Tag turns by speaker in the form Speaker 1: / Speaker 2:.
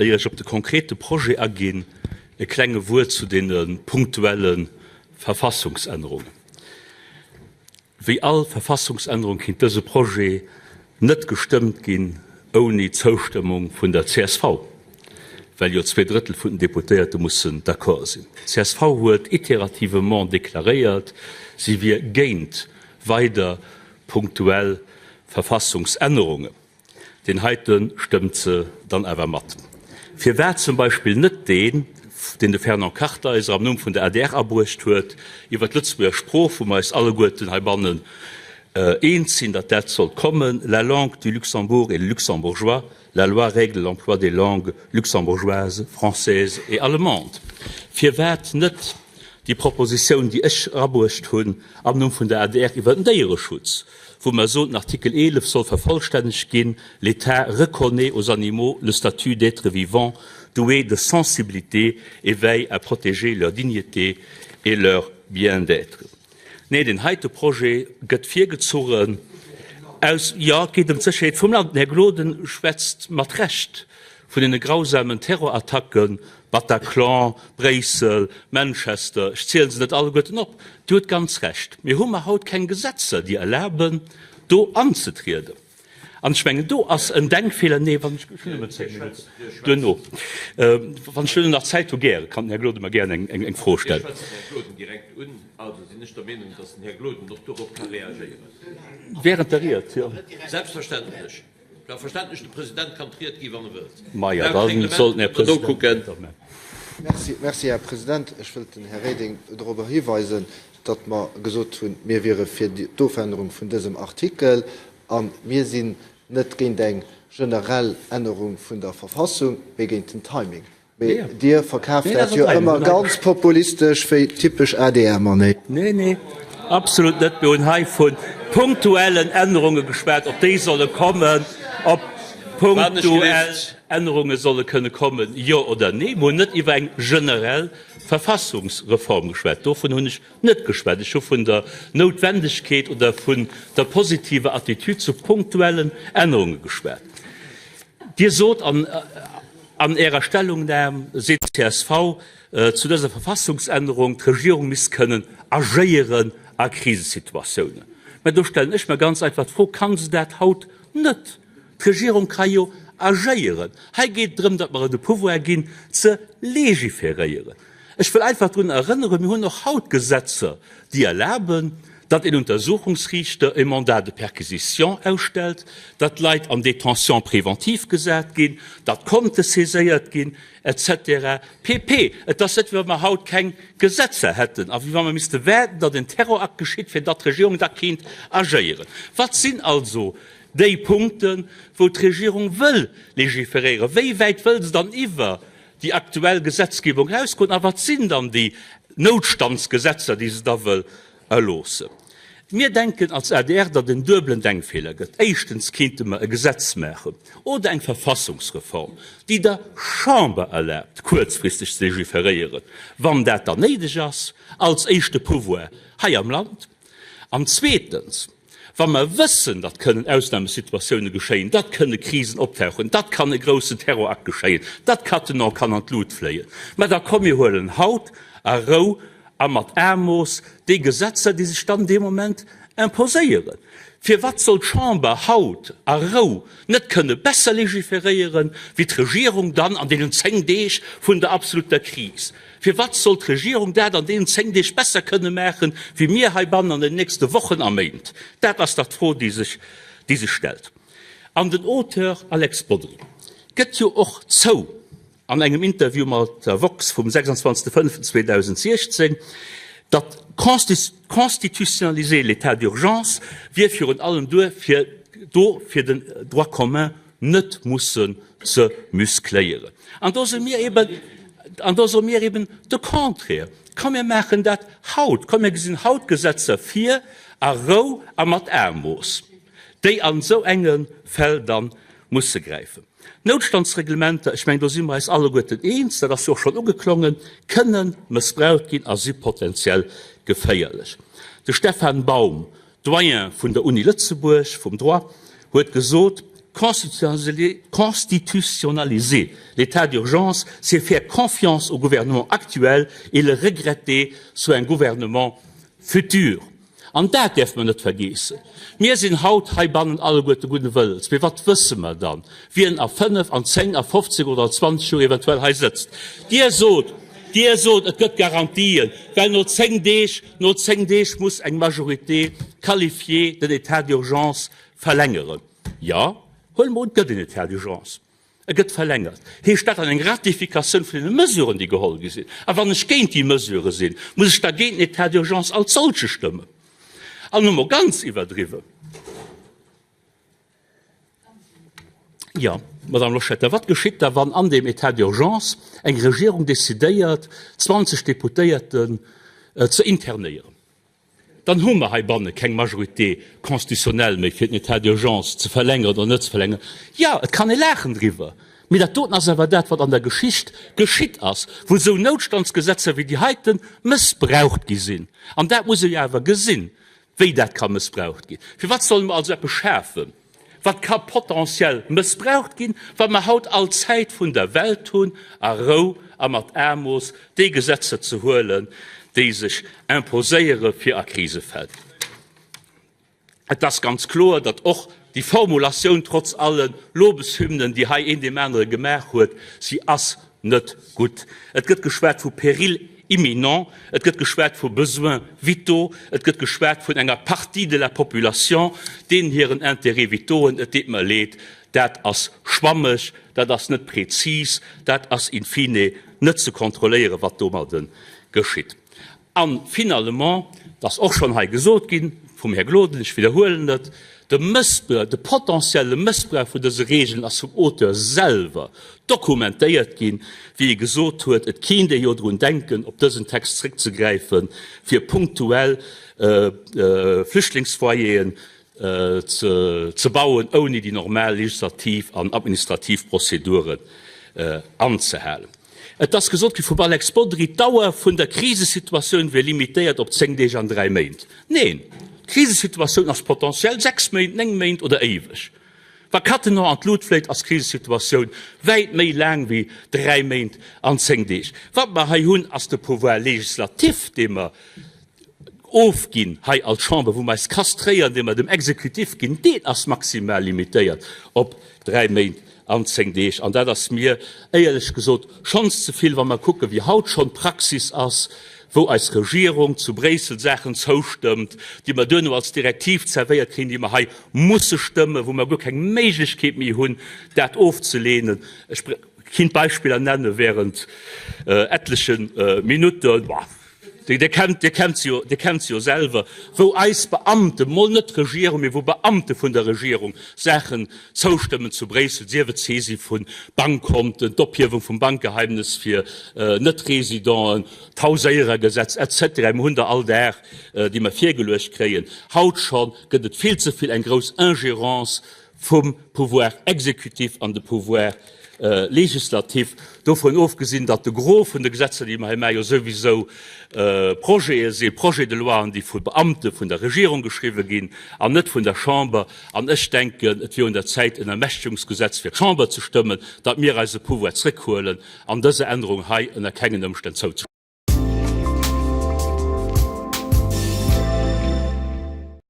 Speaker 1: Éier ech op de konkrete Projet aginn, e klenge Wuert zu deene punktuelle Verfassungsännerungen. Wéi all Verfassungsännerung kinnt dëse Projet net gestëmmt ginn ouni d'Zoustëmmung vun der csv, well jo zweedrëttel vun den Deputéierte mussen d'accord sinn. D'CSV huet iterativement deklaréiert, si wier géint weider punktuell Verfassungsännerungen. Deen heite stëmmt se dann awer mat. Firwat zum Beispill net deen, deen de Fernand Kartheiser am Numm vun der adr abruecht huet, iwwer d'Lëtzebuerger Sprooch, wou mer eis alleguerten heibannen eens sinn, datt dat sollt kommen, La langue du Luxembourg et le luxembourgeois, la loi règle l'emploi des langues luxembourgeoise, française et allemande. Firwat net déi Propositioun, déi ech erabruecht hunn am Numm vun der adr iwwer den Déiereschutz, wou mer soen, den Artikel 11 soll vervollstännegt ginn, L'État reconnaît aux animaux le statut d'êtres vivants doués de sensibilité et veille à protéger leur dignité et leur bien-être. Nee, deen heite Projet gëtt virgezogen aus, jo, et geet ëm d'Sécherheet vum Land. Den Här Gloden schwätzt mat Recht vun deene grausamen Terrorattacken, Bataclan, Bréissel, Manchester, ech ziele se net alleguerten op. Dir hutt ganz Recht, mir hu mer haut keng Gesetzer, déi erlaben, do anzetrieden. An ech mengen, do ass en Denkfeeler. Nee, wann ech, ech hunn nëmmen zéng Minutten duerno. Wann ech duerno nach Zäit hu, gäre, kann den Här Gloden mer gären eng Fro stellen.
Speaker 2: Dir schwätzt den Här Gloden direkt un, also sinn ech der Meenung, datt den Här Gloden och dorop ka reagéieren.
Speaker 1: Während der Ried, jo.
Speaker 2: Selbstverständlech. Ja, verständlech, de President kann d'Ried ginn, wann e wëllt.
Speaker 1: Maja, da soll den Här President dat maachen.
Speaker 3: Merci, merci, Här President. Ech wëllt den Här Reding dorobber hiweisen, datt mer gesot hunn, mir wiere fir d'Ofännerung vun dësem Artikel a mir sinn net géint eng generell Ännerung vun der Verfassung, mee géint den Timing. Mee Dir verkaaft dat jo ëmmer ganz populistesch wéi typesch ADR-Manéier.
Speaker 1: Nee, nee, absolut net. Mir hunn hei vu punktuellen Ännerunge geschwat, ob déi solle kommen, ob punktuell Ännerunge solle kënne kommen, jo oder nee. Mir hunn net iwwer eng generell Verfassungsreform geschwat. Dovun hunn ech net geschwat. Ech hu vun der Noutwendegkeet oder vun der positiver Attitüd zu punktuellen Ännerunge geschwat. Dir sot an an Ärer Stellungnam, seet csv zu dëser Verfassungsännerung, d'Regierung misst kënnen agéieren a Krisesituatiounen. Mä do stellen ech mer ganz einfach d'Fro, Kann se dat haut net? D'Regierung ka jo agéieren. Hei geet et drëm, datt mer e de Pouvoir ginn, ze legiferéieren. Ech wëll einfach drun erënneren, mir hunn och haut Gesetzer, déi erlaben, datt een Untersuchungsriichter e Mandat de perquisition ausstellt, datt Leit an Détention préventive gesat ginn, datt Konte saiséiert ginn, et cetera pp. Et ass net, wéi wa mer haut keng Gesetzer hätten a wéi wa mer misste waarden, datt en Terrorakt geschitt, fir datt d'Regierung da kéint agéieren. Wat sinn also déi Punkten, wou d'Regierung wëll legiferéieren? Wéi wäit wëll se dann iwwer déi aktuell Gesetzgebung erausgoen a wat sinn dann déi Noutstandsgesetzer, déi se da wëll erloossen. Mir denken als adr, datt en duebelen Denkfeeler gëtt. Éischtens kéinte mer e Gesetz maachen oder eng Verfassungsreform, déi der Chamber erlaabt, kuerzfristeg ze legiferéieren, wann dat dann néideg ass, als éischte Pouvoir hei am Land. An zweetens, Wa mer wëssen, datt kënnen Ausnahmesituatioune geschéien, datt kënne Krisen optauchen, datt kann e groussen Terrorakt geschéien, datt Cattenom kann an d'Lut fléien, mä da komm mir huelen haut a Rou a mat Aemooss déi Gesetzer, déi sech dann dee Moment imposéieren. Firwat soll d'Chamber haut a Rou net kënne besser legiferéieren, wéi d'Regierung dann an deenen 10 Deeg vun der absoluter Kris? Firwat soll d'Regierung dat an deenen 10 Deeg besser kënne maachen, wéi mir heibannen an den nächste Wochen a Méint? Dat ass dach d'Fro, déi sech, déi sech stellt. An den Auteur Alex Bodry gëtt jo och zou an engem Interview mat der woxx vum 26.05.2016, datt constitutionnaliser l'état d'urgence wier virun allem duerfir do, fir den Droit commun net mussen ze muscléieren. An do soe mir eben, an do soe mir eben de Contraire, Komm mir maachen dat haut, komm mir gesinn haut Gesetzer vir a Rou a mat Aemooss, déi an esou enge Fäll da musse gräifen. Noutstandsreglementer, ech mengen do si mer eis alleguerten eens, dat ass jo och schonn ugeklongen, kënnen mëssbraucht ginn a si potenziell geféierlech. De Stefan Baum, Doyen vun der Uni Lëtzebuerg vum Droit, huet gesot. Constitutionnaliser l'état d'urgence, c'est faire confiance au gouvernement actuel et le regretter sous un gouvernement futur. An dat däerfe mer net vergeessen. Mir sinn haut heibannen alleguerte gudde Wëllens, mee wat wësse mer dann, wien a fënnef, an zéng, a 15 oder an 20 Joer eventuell hei sëtzt? Dir sot, Dir sot, et gëtt Garantien, well no zéng Deeg, no zéng Deeg muss eng Majorité qualifiée den État d'urgence verlängeren. Jo, huele mer un, et gëtt en État d'urgence. E gëtt verlängert. Heescht dat dann eng Ratifikatioun vun deene Mesuren, déi geholl gi sinn? A wann ech géint déi Mesurë sinn, muss ech da géint den État d'urgence als solche stëmmen? An elo mol ganz iwwerdriwwen, jo, Madame Loschetter, wat geschitt da, wann an deem État d'urgence eng Regierung decidéiert, 20 Deputéierten ze internéieren? Dann hu mer heibanne keng Majorité constitutionnelle méi, fir den État d'urgence ze verlängeren oder net ze verlängeren. Jo, et kann ee laachen driwwer, mee dat doten ass awer dat, wat an der Geschicht geschitt ass, wou esou Noutstandsgesetzer wéi déi heite mëssbraucht gi sinn. An dat muss ee jo awer gesinn, wéi dat ka mëssbraucht ginn. Firwat solle mer also eppes schafen, wat ka potentiell mëssbraucht ginn, wa mer haut all d'Zäit vun der Welt hunn, a Rou a mat Aemooss déi Gesetzer ze huelen, déi sech imposéiere fir a Krisefäll. Et ass ganz kloer, datt och déi Formulatioun, trotz alle Lobeshymnen, déi hei een deem anere gemaach huet, si ass net gutt. Et gëtt geschwat vu Péril imminent, et gëtt geschwat vu Besoins vitaux, et gëtt geschwat vun enger Partie de la population, deenen hiren Intérêts vitauxen, et deet mer leed, dat ass schwammeg, dat ass net prezis, dat ass in fine net ze kontrolléieren, wat domadde geschitt. A finalement, et ass och schonn hei gesot ginn vum Här Gloden, ech widderhuelen et, de Mëssbrauch, de potentielle Mëssbrauch vun dëse Regeln ass vum Auteur selwer dokumentéiert ginn, wéi e gesot huet, et kéint ee jo drun denken, op dësen Text zréckzegräifen, fir punktuell Flüchtlingsfoyeren ze bauen, ouni déi normal legislativ an administrativ Prozeduren anzehalen. Et ass gesot gi vum Alex Bodry, d'Dauer vun der Krisesituatioun wier limitéiert op 10 Deeg an 3 Méint. Neen, d'Krisesituatioun ass potentiell 6 Méint, 9 Méint oder éiweg. Wa Cattenom an d'Lut fléit, ass d'Krisesituatioun wäit méi laang wéi 3 Méint an 10 Deeg. Wat mer hei hunn, ass de Pouvoir législatif, dee mer ofginn hei als Chamber, wou mer eis kastréieren, dee mer dem Exécutif ginn, deen ass maximal limitéiert op 3 Méint an 10 Deeg. An dat ass mir éierlech gesot schonns ze vill, wa mer kucken, wéi haut schonn d'Praxis ass, wou eis Regierung zu Bréissel Saachen zoustëmmt, déi mer duerno als Direktiv zerwéiert kréien, déi mer hei musse stëmmen, wou mer guer keng Méiglechkeet méi hunn, dat ofzelehnen. Ech kinnt Beispiller nenne während etleche Minutten. Dir kennt, Dir kennt se jo, Dir kennt se jo selwer, wou eis Beamten, mol net d'Regierung, mee wou Beamte vun der Regierung Saachen zoustëmmen zu Bréissel, sief et d'Saisie vu Bankkonten, d'Ophiewung vum Bankgeheimnis fir Net-Résidenten, d'Hauséierergesetz et cetera. Mir hunn der all Dag, déi mer virgeluecht kréien. Haut scho gëtt et vill ze vill eng grouss Ingérence vum Pouvoir exécutif an de Pouvoir législatif, dovun ofgesinn, datt de Gros vun de Gesetzer, déi mer hei maachen, jo souwisou Projete sinn, Projets de loien, déi vu Beamte vun der Regierung geschriwwe ginn an net vun der Chamber. An ech denken, et wier un der Zäit, en Ermächtegungsgesetz fir d'Chamber ze stëmmen, datt mir eise Pouvoir zréckhuelen an dëser Ännerung hei ënner kengen Ëmstänn zouzestëmmen.